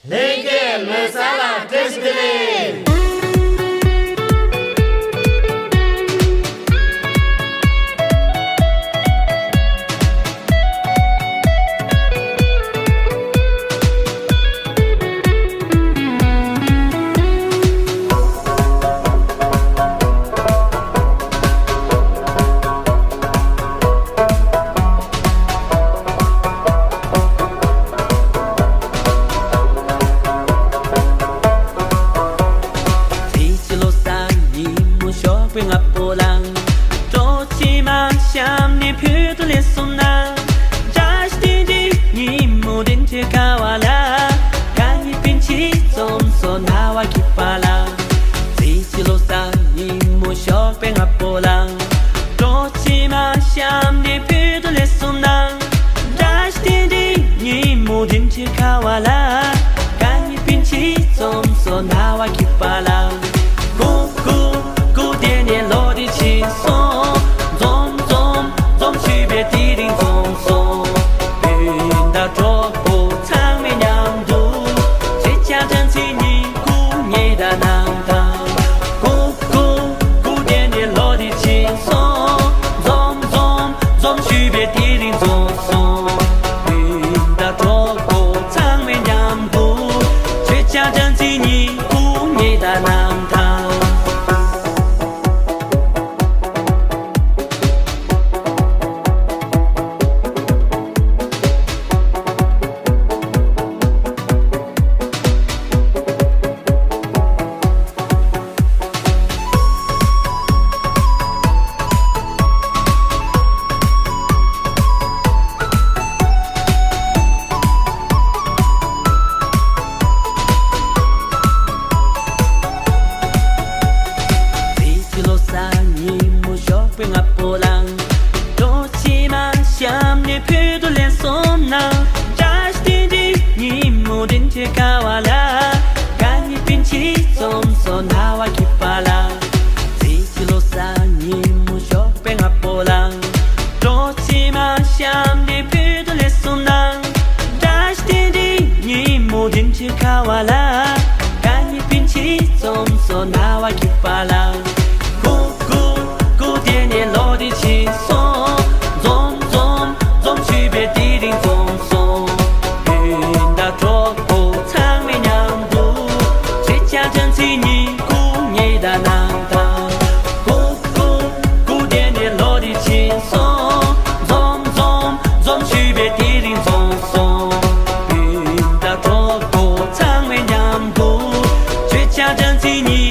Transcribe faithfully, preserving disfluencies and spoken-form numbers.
ལྷན་རྒྱས་ལོ་གསར་ལ་བཀྲ་ཤིས་བདེ་ལེགས། ཚེས་གཅིག་ལོ་གསར་ཉིན་མོ་ཞོགས་པའི་སྔ་པོ་ལངས། སྤྲོ་ཆེན་མ་བཤམས་ནས་བོད་དུ་ལེན་སོང་ན། བཀྲ་ཤིས་རྟེན་འབྲེལ་ཉིན་མོ་དེ་འཕྲད་དཀའ་བ་ལ། དགའ་ཉེ་སྤུན་མཆེད་འཛོམས་སོ་སྣང་བ་སྐྱིད་པ་ལ། ཚེས་གཅིག་ལོ་གསར་ཉིན་མོ་ཞོགས་པའི་སྔ་པོ་ལངས། སྤྲོ་ཆེན་མ་བཤམས་ནས་བོད་དུ་ལེན་སོང་ན། བཀྲ་ཤིས་རྟེན་འབྲེལ་ཉིན་མོ་དེ་འཕྲད་དཀའ་བ་ལ། དགའ་ཉེ་སྤུན་མཆེད་འཛོམས་སོ་སྣང་བ་སྐྱིད་པ་ལ། ཀུ་ཀུ་ཀུ་དེ་ནས་ལོ་དེ་ཕྱིན་སོང་། འཛོམས་འཛོམས་འཛོམས་ཞུས་པའི་དེ་རིང་འཛོམས་སོང་། སྤུན་ཟླ་གྲོགས་པོ་ཚང་མས་མཉམ་དུ། ཁྱེད་ཅག་བཀྲ་ཤིས་ཉིན་གུང་ཉེ་དྲ་གནང་དང་། ཀུ་ཀུ་ཀུ་དེ་ནས་ལོ་དེ་ཕྱིན་སོང་། འཛོམས་འཛོམས་འཛོམས་ཞུས་པའི་དེ་རིང་འཛོམས་སོང་། སྤུན་ཟླ་གྲོགས་པོ་ཚང་མས་མཉམ་དུ། ཁྱེད་ཅག་བཀྲ་ཤིས་ཉིན་གུང་ཉེ་དྲ་གནང་དང་། ཚེས་གཅིག་ལོ་གསར་ཉིན་མོ་ཞོགས་པའི་སྔ་པོ་ལངས། སྤྲོ་ཆེན་མ་བཤམས་ནས་བོད་དུ་ལེན་སོང་ན། བཀྲ་ཤིས་རྟེན་འབྲེལ་ཉིན་མོ་དེ་འཕྲད་དཀའ་བ་ལ། དགའ་ཉེ་སྤུན་མཆེད་འཛོམས་སོ་སྣང་བ་སྐྱིད་པ་ལ། ཚེས་གཅིག་ལོ་གསར་ཉིན་མོ་ཞོགས་པའི་སྔ་པོ་ལངས། སྤྲོ་ཆེན་མ་བཤམས་ནས་བོད་དུ་ལེན་སོང་ན། བཀྲ་ཤིས་རྟེན་འབྲེལ་ཉིན་མོ་དེ་འཕྲད་དཀའ་བ་ལ། དགའ་ཉེ་སྤུན་མཆེད་འཛོམས་སོ་སྣང་བ་སྐྱིད་པ་ལ། ཀུ་ཀུ་ཀུ་དེ་ནས་ལོ་དེ་ཕྱིན་སོང་། འཛོམས་འཛོམས་འཛོམས་ཞུས་པའི་དེ་རིང་འཛོམས་སོང་། སྤུན་ཟླ་གྲོགས་པོ་ཚང་མས་མཉམ་དུ། ཁྱེད་ཅག་བཀྲ་ཤིས་ཉིན་གུང་ཉེ་དྲ་གནང་དང་། ཀུ་ཀུ་ཀུ་དེ་ནས་ལོ་དེ་ཕྱིན་སོང་། འཛོམས་འཛོམས་འཛོམས་ཞུས་པའི་དེ་རིང་འཛོམས་སོང་། སྤུན་ཟླ་གྲོགས་པོ་ཚང་མས་མཉམ་དུ། ཁྱེད་ཅག་བཀྲ་ཤིས་ཉིན་